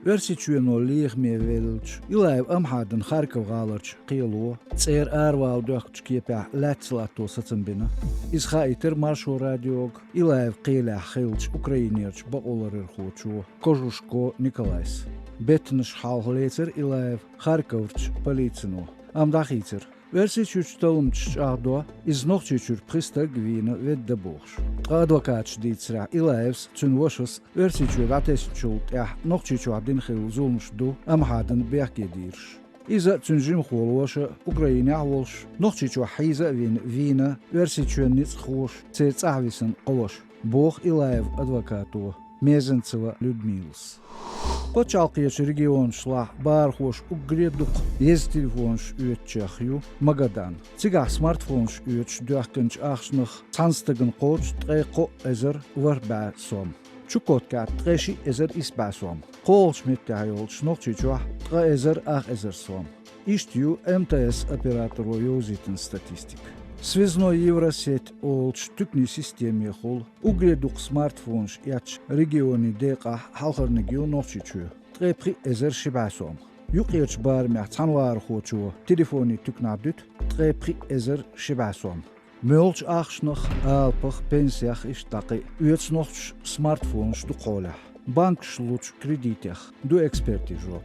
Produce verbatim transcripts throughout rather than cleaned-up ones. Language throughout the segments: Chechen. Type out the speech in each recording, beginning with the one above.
Оьрсийчоьно лехаме веллачу Илаев Амхьадан Харьков гӀаларчу кхело цӀера аравала доьхкучу кепехь лаьцна латто сацам бина. Иза хаийтира Маршо радиога Илаев кхелехь хиллачу Украинерчу бакъоларъярхочо Кожушко Николайс. Беттанаш хьалха лецира Илаев Харьковрчу полицино. Амма дӀахийцира, Оьрсийчуьрчу талламчаша чӀагӀдо, иза Нохчийчуьра пхи стаг вийна ведда бохуш. Ткъа адвокаташа дийцарехь, Илаевс, цуьнан вашас Оьрсийчоь дӀатесначул тӀаьхьа Нохчийчохь дина хилла зуламаш ду Амхьадана бехке дийраш. Иза а, цуьнан жимахволу ваша Украинехь а волуш, Нохчийчохь хьийза а вина, вийна Оьрсийчоьнан ницкъахоша церан цӀахь висина кхо ваша, боху Илаевн адвокато Мезенцева Людмилас. Пачхьалкхерчу регионашлахь бахархоша уггаре а дукха еза телефонаш оьцучех ю Магадан. Цигахь смартфонаш оьцуш доьхкинчу ахчанах цхьана стагана кхочу ткъе кхо эзар ворхӀ бӀе сом, Чукоткехь ткъе шиъ эзар исс бӀе сом, кхоалгӀачу меттехь йолчу Нохчийчохь ткъа эзар ах эзар сом. Иштта ю МТС операторо йовзийтина статистика. Связной Евросеть олучу туьканийн системехула уггаре дукха смартфонаш эцначу регионийн декъахь хьалхарниг ю Нохчийчоь, ткъе пхиъ эзар ши бӀе сом. Юккъерчу барамехь цхьана вахархочо телефонийн туьканахь дуьту ткъе пхиъ эзар ши бӀе сом. Муьлххачу ахчанах, алапах, пенсех, иштта дӀа кхин а, оьцу нохчаша смартфонаш дукха хьолехь, банкаша лучу кредитех, ду экспертийн жоп.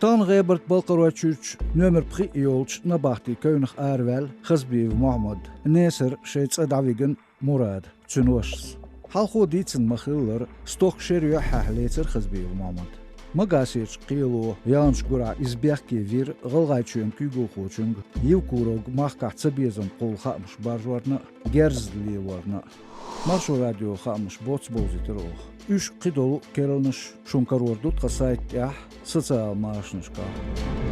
Тахана ГӀебарта-Балкхаройчуьрчу номер пхиъ йолчу набахтин кевнах араваьлла Хазбиев Мохьмад, Несар шайн цӀа дӀавигна Мурад, цуьнан вашас. Хьалхо дийцина ма-хиллара, стохка шеран юьххьехь лецира Хазбиев Мохьмад. Магасерчу кхело яханчу гурахь иза бехке вира ГӀалгӀайчоьнан куьйгалхочуьнга Евкуров махкахь цабезам кхуллу хаамаш баржорна а, герз лелорна а. Маршо радион хаамаш боцца бовзийтира оха. Уьш, кхидолу керланаш шуна карор ду тхан сайта тӀехь, социал машанашкахь.